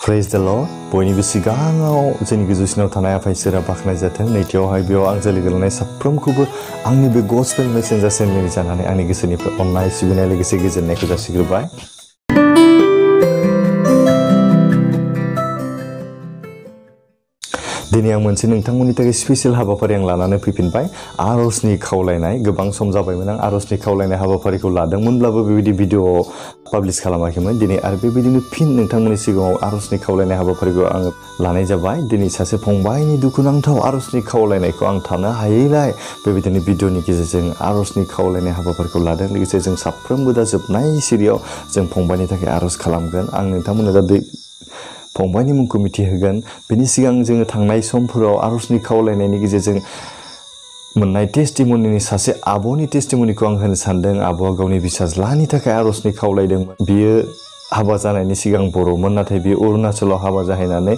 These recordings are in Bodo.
Praise the Lord. बयनिबो सिगाङाव जोंनि गोजौसिनाव थानाय आफा इसोरा बाख्नाय जाथों। नैथियावहाय बेयाव आं लोगो लानाय साफ्रोमखौबो आंनि बे गस्पेल मेसेन्जार चेनेलनि जानानै आंनि गोसोनिफ्राय अननाय सिबिनाय लोगोसे गोजोननायखौ जासिग्रोबाय। दिनै आं मोनसे नोंथांमोननि थाखाय स्पेशल हाबाफारि आं लानानै फैफिनबाय। आरजनि खावलायनाय गोबां सम जाबायमोन आं आरजनि खावलायनाय हाबाफारिखौ लादोंमोनब्लाबो बेबायदि भिडिअ पाब्लिश खालामाखैमोन। दिनै आरो बेबायदिनो फिन नोंथांमोननि सिगाङाव आरजनि खावलायनाय हाबाफारिखौ आङो लानाय जाबाय। दिनै सासे फंबायनि दुखुनांथाव आरजनि खावलायनायखौ आं थानो हायैलाय बेबायदिनो भिडिअनि गेजेरजों आरजनि खावलायनाय हाबाफारिखौ लादों। लोगोसे जों साफ्रोमबो दा जोबनाय सिरियाव जों फंबायनि थाखाय आरज खालामगोन। आं नोंथांमोननो दा फंबायनि मुंखौ मिथिहोगोन। बेनि सिगां जोङो थांनाय समफोराव आरजनि खावलायनायनि गेजेरजों मोननाय टेस्टिमनिनि सासे आब'नि टेस्टिमनिखौ आं होनो सानदों। आब'आ गावनि फिसाज्लानि थाखाय आरजनि खावलायदोंमोन। बियो हाबा जानायनि सिगां बर'मोन, नाथाय बियो अरुणाचलाव हाबा जाहैनानै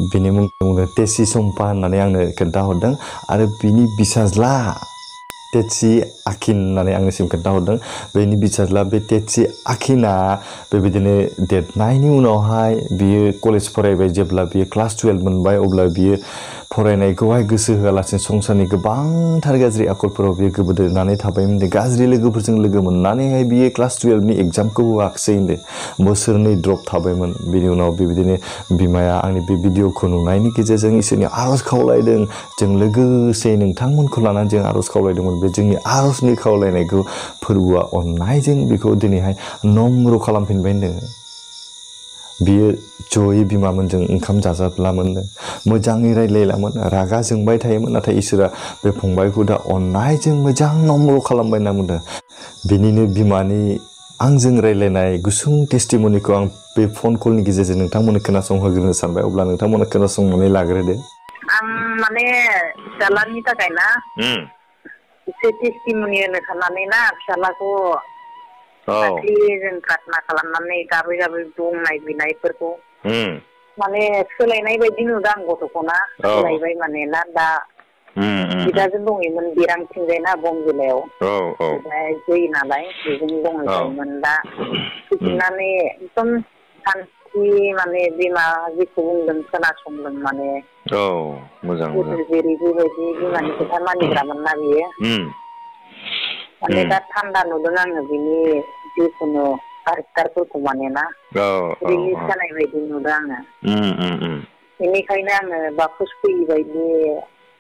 बिनि मुंखौ तेसि सम्पा होननानै आंनो खोन्थाहरदों आरो बिनि फिसाज्ला तेसि आखिन होननानै आंनिसिम खोन्थाहरदों। बेनि फिसाज्ला बे तेसि आखिना बेबायदिनो देरनायनि उनावहाय बियो कलेज फरायबाय। जेब्ला बियो क्लास 12 मोनबाय अब्ला बियो फरायनायखौहाय गोसो होआलासिनो संसारनि गोबांथार गाज्रि आखलफोराव बियो गोदोनानै थाबायमोन। गाज्रि लोगोफोरजों लोगो मोननानैहाय बियो क्लास 12नि एग्जामखौ होआखिसै होनदों। बोसोरनै ड्रप थाबायमोन। बिनि उनाव बेबायदिनो बिमाया आंनि बे भिडिअखौ नुनायनि गेजेरजों इसोरनि आरज खावलायदों। जों लोगोसे नोंथांमोनखौ लानानै जों आरज खावलायदोंमोन। बे जोंनि आरजनि खावलायनायखौ फोरबोआ अननायजों बेखौ दिनैहाय नम्र खालामफिनबाय होनदों। बियो जयै बिमामोनजों ओंखाम जाजाब्लामोन, मोजाङै रायज्लायलामोन, रागा जोंबाय थायोमोन। नाथाय इसोरा बे फंबायखौ दा अननायजों मोजां नम्र खालामबाय होनना बुंदों। बिनिनो बिमानि आंजों रायज्लायनाय गुसुं टेस्टिमनिखौ आं बे फन कलनि गेजेरजों नोंथांमोननो खोनासंहोग्रोनो सानबाय। अब्ला नोंथांमोना खोनासंनानै लाग्रोदो। आं माने फिसालानि थाखाय ना एसे टेस्टिमनि होनो साननानै ना फिसालाखौ दाख्लि जों प्रार्थना खालामनानै गाबै गाबै बुंनाय बिनायफोरखौ माने सोलायनाय बायदि नुदों आं गथ'खौ ना। सोलायबाय माने ना दा बिदाजों दङैमोन बिरांथिंजायना बम जिल्लायाव ओमफ्राय जै नालाय बेजों दंहैबायमोन। दा फैफिननानै एकदम सान्थि माने बिमा जेखौ बुंदों खोनासंदों माने मोजां गोदो जेरै बेबायदि बिमानि खोथा मानिग्रामोन ना बियो। माने दा थान्दा नुदों आङो बिनि जिखुनु कारेक्टारफोरखौ माने ना रिलिज जानाय बायदि नुदों आङो। बेनिखायनो आङो बाखुस फैयि बायदि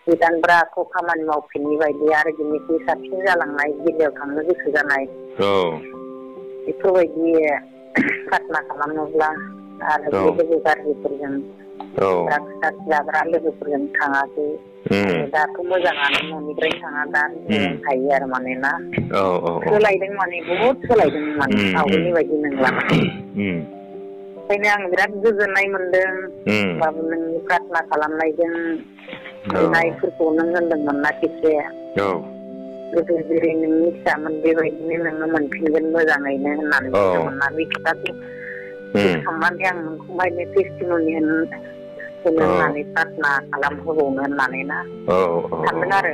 गोदानब्राखौ खामानि मावफिननि बायदि आरो बिनिख्रुइ साबसिन जालांनाय जिल्लायाव थांनो गोसो जानाय बेफोरबायदि प्रार्थना खालामोब्ला आरो बे लोगो गाज्रिफोरजों जाग्रा लोगोफोरजों थाङाखै। दाथ' मोजाङानो न'निफ्राय थाङा दा न'आवनो थायो आरो माने ना। सोलायदों माने बहुद सोलायदों माने आवगोलनि बायदि नंला माने। ओंखायनो आं बिराद गोजोननाय मोनदों। बाबु नोंनि प्रार्थना खालामनायजों बिनायफोरखौ नों होनदोंमोन ना खेबसे गोदो जेरै नोंनि फिसामोन बेबायदिनो नोङो मोनफिनगोन मोजाङैनो होननानै बुंदोंमोन ना। बे खोथाखौ गोसोखांनानै आं नोंखौहाय टेस्टिमनि होनो होननानै प्रार्थना खालामहोबावनो होननानै ना सानदों आरो।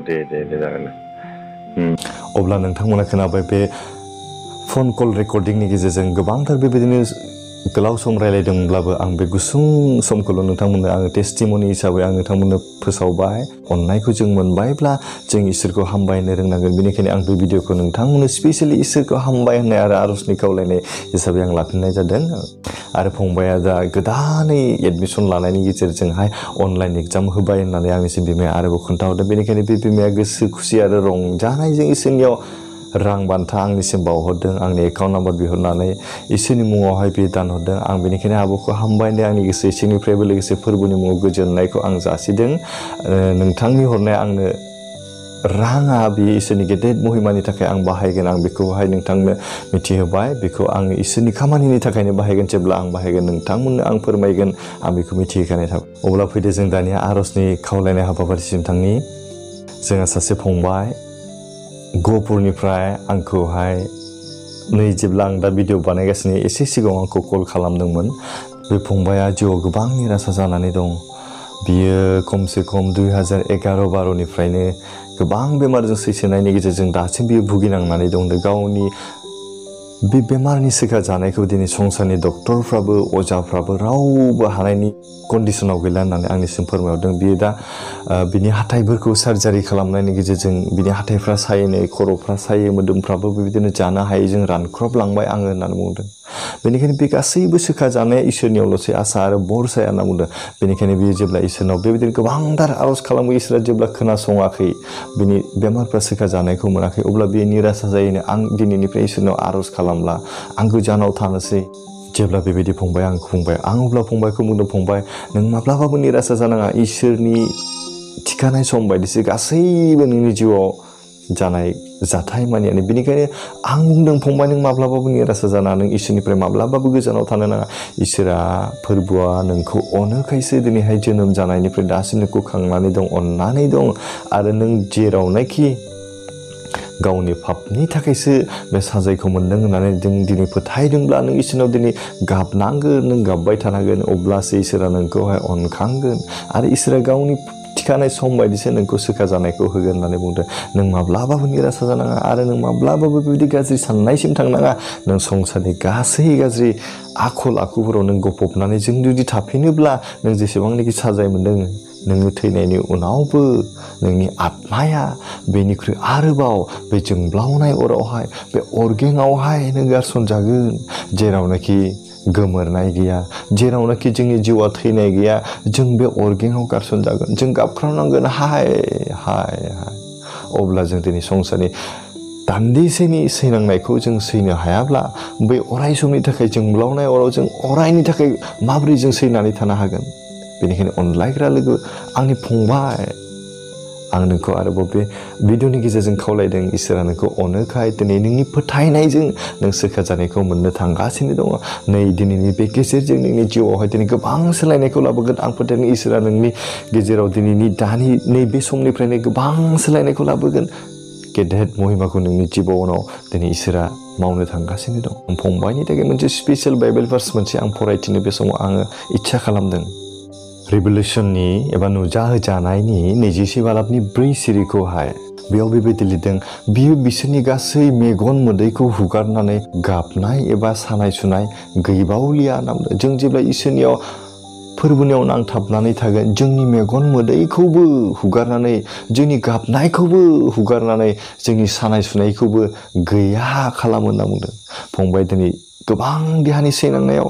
दे जागोन। अब्ला नोंथांमोना खोनाबाय बे फन कल रेकर्डिंनि गेजेरजों गोबांथार बेबायदिनो गोलाव सम रायलायदोंब्लाबो आं बे गुसुं समखौल' नोंथांमोननो आङो टेस्टिमनि हिसाबै आं नोंथांमोननो फोसावबाय। अननायखौ जों मोनबायब्ला जों इसोरखौ हामबायनो रोंनांगोन। बेनिखायनो आं बे भिडिअखौ नोंथांमोननो स्पेसियेलि इसोरखौ हामबाय होननाय आरो आरजनि खावलायनाय हिसाबै आं लाफिननाय जादों। आरो फंबाया दा गोदानै एडमिसन लानायनि गेजेरजोंहाय अनलाइन एग्जाम होबाय होननानै आंनिसिम बिमाया आरोबाव खोन्थाहरदों। बेनिखायनो बे बिमाया गोसो खुसि आरो रंजानायजों इसोरनियाव रां बान्था आंनिसिम बावहरदों। आंनि एकाउन्ट नाम्बार बिहरनानै इसोरनि मुङावहाय बे दानहरदों। आं बेनिखायनो आब'खौ हामबाय होनदों। आंनि गोसो इसिंनिफ्रायबो लोगोसे फोरबोनि मुङाव गोजोननायखौ आं जासिदों। नोंथांनि हरनाय आंनो राङा बेयो इसोरनि गेदेर महिमानि थाखाय आं बाहायगोन। आं बेखौहाय नोंथांनो मिथिहोबाय। बेखौ आङो इसोरनि खामानिनि थाखायनो बाहायगोन। जेब्ला आं बाहायगोन नोंथांमोननो आं फोरमायगोन। आं बेखौ मिथिहोखानाय थाबाय। अब्ला फैदो जों दानिया आरजनि खावलायनाय हाबाफारिसिम थांनि। जोंहा सासे फंबाय गहपुरनिफ्राय आंखौहाय जेब्ला आं दा भिडिअ बानायगासिनो एसे सिगाङाव आंखौ कल खालामदोंमोन। बे फंबाया जिउआव गोबां निराशा जानानै दं। बियो खमसे खम 2011-12निफ्रायनो गोबां बेमारजों सैसोनायनि गेजेरजों दासिम बियो भुगिनांनानै दं। गावनि बे बेमारनि सोखा जानायखौ दिनै संसारनि डक्टरफ्राबो अजाफ्राबो रावबो हानायनि कन्डिशनाव गैला होननानै आंनिसिम फोरमायहरदों। बियो दा बिनि हाथाइफोरखौ सार्जारि खालामनायनि गेजेरजों बिनि हाथाइफ्रा सायो, खर'फ्रा सायो, मोदोमफ्राबो बेबायदिनो जानो हायै जों रानख्रबलांबाय आङो होननानै बुंदों। बेनिखायनो बे गासैबो सोखा जानाया इसोरनियावल'सो आसा आरो बरसाया होनना बुंदों। बेनिखायनो बियो जेब्ला इसोरनाव बेबायदिनो गोबांथार आर'ज खालामो, इसोरा जेब्ला खोनासङाखै, बिनि बेमारफ्रा सोखा जानायखौ मोनाखै, अब्ला बियो निरासा जायोनो आं दिनैनिफ्राय इसोरनाव आर'ज खालामला, आं गोजानाव थानोसै। जेब्ला बेबायदि फंबाय आं बुंबाय, आं अब्ला फंबायखौ बुंदों, फंबाय नों माब्लाबाबो निरासा जानाङा, इसोरनि थिखानाय सम बायदिसो गासैबो नोंनि जिउआव जानाय जाथाय मानियानो। बेनिखायनो आं बुंदों, फंबाय नों माब्लाबाबो निरासा जानाङा, नों इसोरनिफ्राय माब्लाबाबो गोजानाव थानो नाङा। इसोरा फोरबुआ नोंखौ अनोखायसो दिनैहाय जोनोम जानायनिफ्राय दासिम नोंखौ खांनानै दं, अननानै दं। आरो नों जेरावनाखि गावनि पापनि थाखायसो बे साजायखौ मोन्दों होननानै जों दिनै फोथायदोंब्ला नों इसोरनाव दिनै गाबनांगोन, नों गाबबाय थानांगोन, अब्लासो इसोरा नोंखौहाय अनखांगोन आरो इसोरा गावनि थिखानाय सम बायदिसो नोंखौ सोखा जानायखौ होगोन होननानै बुंदों। नों माब्लाबाबो निरासा जानाङा आरो नों माब्लाबाबो बेबायदि गाज्रि साननायसिम थांनाङा। नों संसारनि गासै गाज्रि आखल आखुफोराव नों गफबनानै जों जुदि थाफिनोब्ला नों जेसेबांनाखि साजाय मोन्दों, नोङो थैनायनि उनावबो नोंनि आत्माया बेनिख्रुइ आरोबाव बे जोंब्लावनाय अरावहाय, बे अरगेंआवहाय नों गारसनजागोन, जेरावनाखि गोमोरनाय गैया, जेरावनाखि जोंनि जिउआ थैनाय गैया। जों बे अरगेंआव गारसनजागोन, जों गाबख्रावनांगोन, हाय हाय हाय। अब्ला जों दिनै संसारनि दान्दिसेनि सैनांनायखौ जों सैनो हायाब्ला बै अराय समनि थाखाय जोंब्लावनाय अराव जों अरायनि थाखाय माबोरै जों सैनानै थानो हागोन? बेनिखायनो अनलायग्रा लोगो, आंनि फंबाय, आं नोंखौ आरोबाव बे भिडिअनि गेजेरजों खावलायदों, इसोरा नोंखौ अनोखाय दिनै नोंनि फोथायनायजों नों सोखा जानायखौ मोननो थांगासिनो दङ। नै दिनैनि बे गेजेरजों नोंनि जिउआवहाय दिनै गोबां सोलायनायखौ लाबोगोन। आं फोथायदों इसोरा नोंनि गेजेराव दिनैनि दानि नैबे समनिफ्रायनो गोबां सोलायनायखौ लाबोगोन। गेदेर महिमाखौ नोंनि जिबनाव दिनै इसोरा मावनो थांगासिनो दं। फंबायनि थाखाय मोनसे स्पेसियेल बाइबेल भार्स मोनसे आं फरायथिनो बे समाव आङो इच्छा खालामदों। रिभेलेसननि एबा नुजाहोजानायनि 24 बालाबनि 4 सिरिखौहाय बेयाव बेबायदि लिरदों, बियो बिसोरनि गासै मेगन मोदैखौ हुगारनानै गाबनाय एबा सानाय सुनाय गैबावलिया होनना बुंदों। जों जेब्ला इसोरनियाव फोरबोनियाव नांथाबनानै थागोन, जोंनि मेगन मोदैखौबो हुगारनानै, जोंनि गाबनायखौबो हुगारनानै, जोंनि सानाय सुनायखौबो गैया खालामो होनना बुंदों। फंबाय, दिनै गोबां देहानि सैनांनायाव,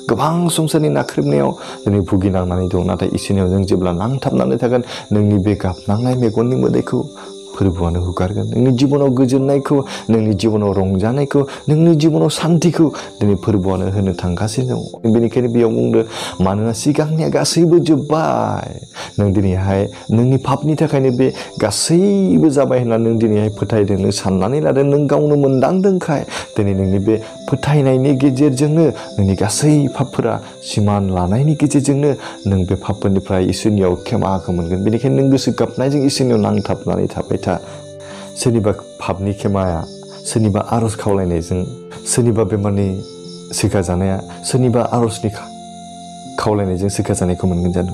गोबां संसारनि नाख्रेबनायाव दिनै भुगिनांनानै दं। नाथाय इसोरनियाव जों जेब्ला नांथाबनानै थागोन, नोंनि बे गाबनांनाय मेगननि मोदैखौ फोरबोआनो हुगारगोन। नोंनि जिबनाव गोजोननायखौ, नोंनि जिबनाव रंजानायखौ, नोंनि जिबनाव सान्थिखौ दिनै फोरबोआनो होनो थांगासिनो दं। बेनिखायनो बेयाव बुंदों, मानोना सिगांनिया गासैबो जोब्बाय। नों दिनैहाय नोंनि पापनि थाखायनो बे गासैबो जाबाय होनना नों दिनैहाय फोथायदों, नों साननानै लादों, नों गावनो मोनदांदोंखाय दिनै नोंनि बे फोथायनायनि गेजेरजोंनो नोंनि गासै पापफोरा सिमान लानायनि गेजेरजोंनो नों बे पापफोरनिफ्राय इसोरनियाव खेमाखौ मोनगोन। बेनिखायनो नों गोसो गाबनायजों इसोरनियाव नांथाबनानै थाबाय था। सोरनिबा पापनि खेमाया, सोरनिबा आर'ज खावलायनायजों, सोरनिबा बेमारनि सोखा जानाया, सोरनिबा आर'जनि खावलायनायजों सोखा जानायखौ मोनगोन जानो?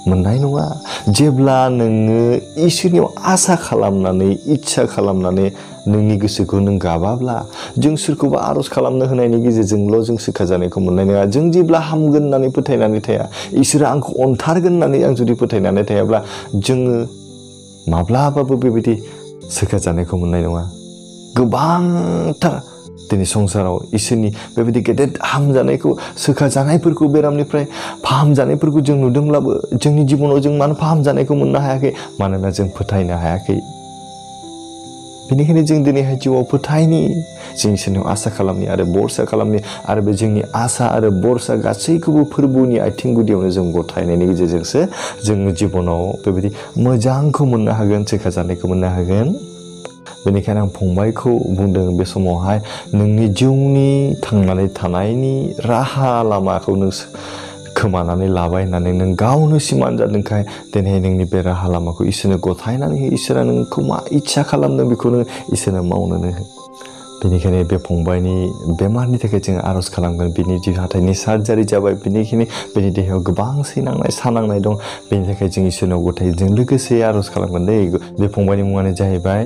मोननाय नङा। जेब्ला नोङो इसोरनियाव आसा खालामनानै, इच्छा खालामनानै नोंनि गोसोखौ नों गाबाब्ला, जों सोरखौबा आर'ज खालामनो होनायनि गेजेरजोंल' जों सोखा जानायखौ मोननाय नङा। जों जेब्ला हामगोन होननानै फोथायनानै थाया, इसोरा आंखौ अनथारगोन होननानै आं जुदि फोथायनानै थायाब्ला, जोङो माब्लाबाबो बेबायदि सोखा जानायखौ मोननाय नङा। गोबांथार दिनै संसाराव इसोरनि बेबायदि गेदेर हामजानायखौ, सोखा जानायफोरखौ, बेरामनिफ्राय फाहामजानायफोरखौ जों नुदोंब्लाबो जोंनि जिबनाव जों मानो फाहामजानायखौ मोननो हायाखै? मानोना जों फोथायनो हायाखै। बेनिखायनो जों दिनैहाय जिउआव फोथायनि, जों इसोरनियाव आसा खालामनि आरो बरसा खालामनि, आरो बे जोंनि आसा आरो बरसा गासैखौबो फोरबोनि आथिं गुदियावनो जों गथायनायनि गेजेरजोंसो जों जिबनाव बेबायदि मोजांखौ मोननो हागोन, सोखा जानायखौ मोननो हागोन। बेनिखायनो आं फंबायखौ बुंदों, बे समावहाय नोंनि जिउनि थांनानै थानायनि राहा लामाखौ नों खोमानानै लाबाय होननानै नों गावनो सिमान जादोंखाय दिनै नोंनि बे राहा लामाखौ इसोरनो गथायनानै हो। इसोरा नोंखौ मा इच्छा खालामदों बेखौनो इसोरनो मावनोनो हो। बेनिखायनो बे फंबायनि बेमारनि थाखाय जों आर'ज खालामगोन। बिनि जि हाथाइनि सार्जारि जाबाय, बेनिखायनो बेनि देहायाव गोबां सैनांनाय, सानांनाय दं। बेनि थाखाय जों इसोरनाव गथायजों लोगोसे आर'ज खालामगोन। बे फंबायनि मुङानो जाहैबाय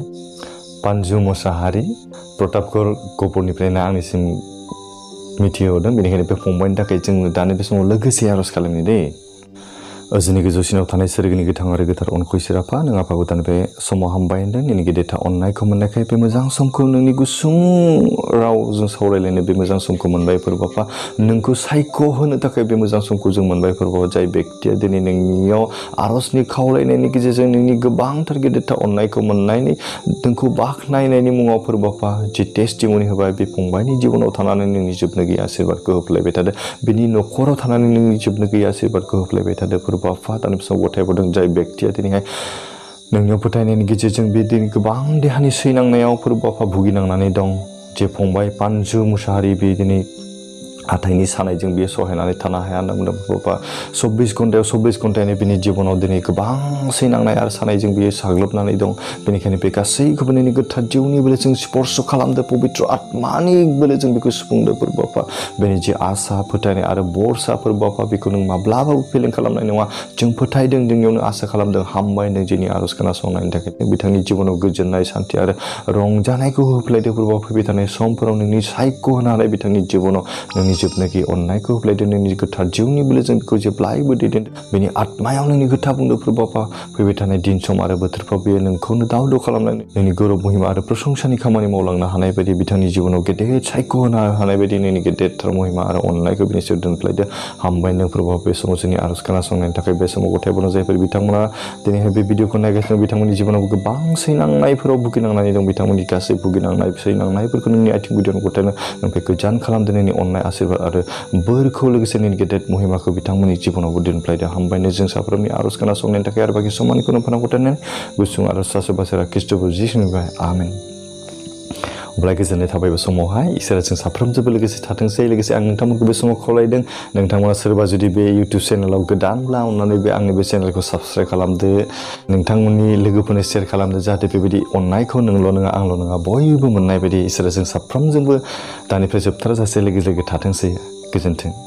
पान्जु मोसाहारि। प्रतापगढ़ गहपुरनिफ्रायनो आंनिसिम मिथिहोहरदों बेनिखायनो बे फंबायनि थाखाय जों दानि बे समाव लोगोसे आर'ज खालामनि दे ओजोंनि गोजौसिनाव थानाय सोरगिनि गोथां आरो गोथार अनखौ इसोर आफा नों आफाखौ दानि बे समाव हामबाय होनदों नोंनि गेदेरथा अननायखौ मोननायखाय बे मोजां समखौ नोंनि गुसुं रावजों सावरायलायनो बे मोजां समखौ मोनबाय फोरबो आफा नोंखौ सायख' होनो थाखाय बे मोजां समखौ जों मोनबाय फोरबो जाय बेक्तिया दिनै नोंनियाव आर'जनि खावलायनायनि गेजेरजों नोंनि गोबांथार गेदेरथा अननायखौ मोननायनि नोंखौ बाख्नायनायनि मुङाव फोरबो आफा जि टेस्टिमनि होबाय बे फंबायनि जिबनाव थानानै नोंनि जोबनो गैयै आशीर्बादखौ होफ्लायबाय थादों बिनि न'खराव थानानै नोंनि जोबनो गैयै आशीर्बादखौ होफ्लायबाय थादों फोरबो आफा दानि समाव गथायबोदों जाय बेक्तिया दिनैहाय नोंनियाव फोथायनायनि गेजेरजों बे दिनै गोबां देहानि सैनांनायाव फोरबो आफा भुगिनांनानै दं जे फंबाय पान्जु मुसाहारि बे दिनै हाथाइनि सानायजों बियो सहायनानै थानो हाया होनना बुंदों फोरबो 24 घन्टायाव 24 घन्टायानो बिनि जिबनाव दिनै गोबां सैनांनाय आरो सानायजों बियो साग्लोबनानै दं बेनिखायनो बे गासैखौबो नोंनि गोथार जिउनि बोलोजों स्पर्श खालामदो पबित्र आत्मानि बोलोजों बेखौ सुफुंदो फोरबो आफा बेनि जि आसा फोथायनाय आरो बरसा फोरबो आफा बेखौ नों माब्लाबाबो फेलें खालामनाय नङा जों फोथायदों जोंनियावनो आसा खालामदों हामबाय नों जोंनि आर'ज खोनासंनायनि थाखाय बिथांनि जिबनाव गोजोननाय सान्थि आरो रंजानायखौ होफ्लायदो फोरबो फैबाय थानाय समफोराव नोंनि सायख' होनो हानाय बिथांनि जिबनाव नोंनि जोबनो गैयै अननायखौ होफ्लायदो नोंनि गोथार जिउनि बोलोजों बेखौ जेब्लायबो दैदेनदो बेनि आत्मायाव नोंनि खोथा बुंदो फोरबो आफा फैबाय थानाय दिन सम आरो बोथोरफ्राव बेयो नोंखौनो दाव दाव खालामनानै नोंनि गौरब महिमा आरो प्रशंसानि खामानि मावलांनो हानाय बायदि बिथांनि जिबनाव गेदेर सायख' होनो हानाय बायदि नोंनि गेदेरथार महिमा आरो अननायखौ बिनि सायाव दोनफ्लायदो हामबाय नों फोरबो बे समाव जोंनि आर'ज खोनासंनायनि थाखाय बे समाव गथायबोनो जायफोर बिथांमोना दिनैहाय बे भिडिअखौ नायगासिनो बिथांमोननि जिबनाव गोबां सैनांनायफोराव भुगिनांनानै दं बिथांमोननि गासै भुगिनांनाय सैनांनायफोरखौ नोंनि आथिं गुदियाव गथायनो नोंखौ गोजान खालामदो नोंनि अननाय आशीर्बाद आरो बोरखौ लोगोसे नोंनि गेदेर महिमाखौ बिथांमोननि जिबनावबो दोनफ्लायदो हामबायनो जों साफ्रोमनि आर'ज खोनासंनायनि थाखाय आरो बाखि समानिखौ नोंफोरनाव गथायनानै गुसुं आर'ज सासे बासेरा ख्रिस्ट'बो जिसुनिफ्राय आमेन अब्ला गोजोननाय थाबाय बे समावहाय इसोरा जों साफ्रोमजोंबो लोगोसे थाथोंसै लोगोसे आं नोंथांमोनखौ बे समाव खावलायदों नोंथांमोना सोरबा जुदि बे इउटुब चेनेलाव गोदानब्ला अननानै बे आंनि बे चेनेलखौ साबस्क्राइब खालामदो नोंथांमोननि लोगोफोरनो शेयार खालामदो जाहाथे बेबायदि अननायखौ नोंल' नङा आंल' नङा बयबो मोननाय बायदि इसोरा जों साफ्रोमजोंबो दानिफ्राय जोबथारजासे लोगो लोगो थाथोंसै गोजोन्थों